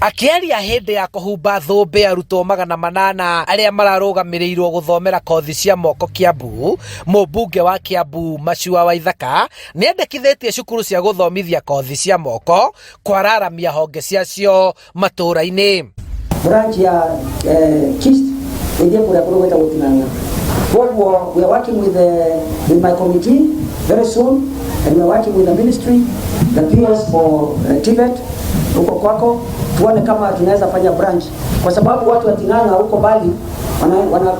Akĩaria hĩndĩ ya kũhumba thũmbĩ arutwo 800 arĩa mararũgamĩrĩirwo gũthomera kothi cia moko Kiambu, mũmbunge wa Kiambu Macua Waithaka nĩendekithĩtie cukuru cia gũthomithia kothi cia moko kwararamia honge ciacio matũũra-inĩ. Branch ya KIST ĩthiĩ kũrĩa kũndũ gwĩtagwo Ting'ang'a. Koguo we are working with my committee very soon, and we are working with the ministry, the PS for TVET huko kwako, tuone kama tunaweza fanya branch, kwa sababu watu wa Ting'ang'a huko mbali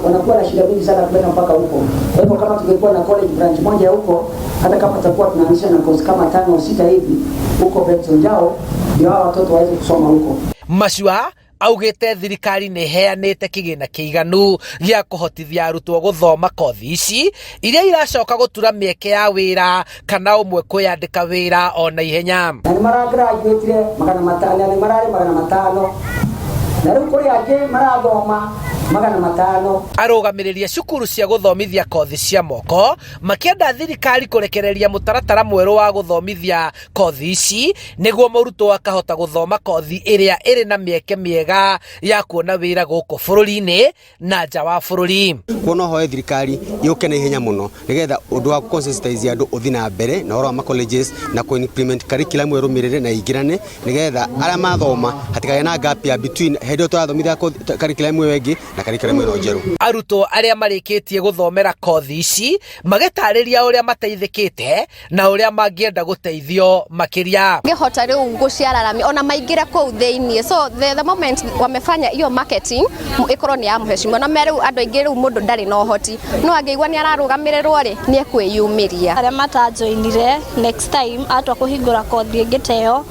wanakuwa na shida mingi sana kwenda mpaka huko. Kwa hivyo kama tungekuwa na college branch moja huko, hata kama tutakuwa tunaanzisha na course kama tano au sita hivi huko Benson Njau, ndio hao watoto waweze kusoma huko. Macua augĩte thirikari nĩ ĩheanĩte kĩgĩna kĩiganu gĩa kũhotithia arutwo gũthoma kothi ici iria iracoka gũtura mĩeke ya wĩra kana ũmwe kwĩyandĩka wĩra o na ihenya. Na nĩ maragraduatire 500, na nĩ mararĩ 500, na rĩu kũrĩ angĩ marathoma 500. Arũgamĩrĩri a cukuru cia gũthomithia kothi cia moko makĩenda thirikari kũrekereria mũtaratara mwerũ wa gũthomithia kothi ici nĩguo mũrutwo akahota gũthoma kothi ĩrĩa ĩrĩ na mĩeke mĩega ya kuona wĩra gũkũ bũrũri-inĩ na nja wa bũrũri. Kuona ũhoe thirikari yũke na ihenya mũno nĩgetha ũndũ wa consensitize andũ ũthiĩ na mbere na ũhoro wa ma colleges na kũ implement curriculum ĩrũmĩrĩre na ĩingĩrane nĩgetha arĩa mathoma hatikagĩe na gap ya between hĩndĩ ĩyo tũrathomithia curriculum ĩyo ĩngĩ na curriculum ĩno njerũ. Arutwo arĩa marĩkĩtie gũthomera kothi ici magĩtarĩria ũrĩa mateithĩkĩte na ũrĩa mangĩenda gũteithio makĩria. Ngĩhota rĩu gũciararamia ona maingĩre kũu thĩiniĩ, so the moment wamefanya hiyo marketing ĩkorwo nĩ ya mheshimiwa na me rĩu andũ aingĩ rĩu mũndũ ndarĩ na ũhoti no angĩigua nĩ ararũgamĩrĩrwo rĩ, nĩ ekwĩyumĩria. Arĩa matajoinire, next time atua kũhingũra kothi ĩngĩ ta ĩyo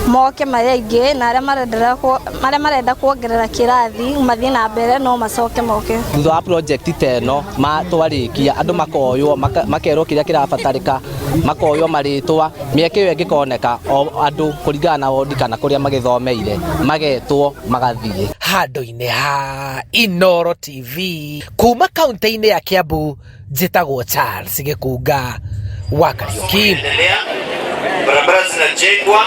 moke marĩ aingĩ, na arĩa marenda kuongerera kĩrathi mathiĩ na mbere no macoke moke. Thutha wa project ta ĩno twarĩkia, andũ makoywo, makerwo kĩrĩa kĩrabatarĩka, makoywo marĩtwa, mĩeke ĩyo ĩngĩkoneka o andũ kũringana na wondi kana kũrĩa magĩthomeire magetwo magathiĩ. Handũ-inĩ ha Inooro TV kuma kaunti-inĩ ya Kiambu, njĩtagwo Charles Gĩkunga wa Kariuki. Barabara zinajengwa.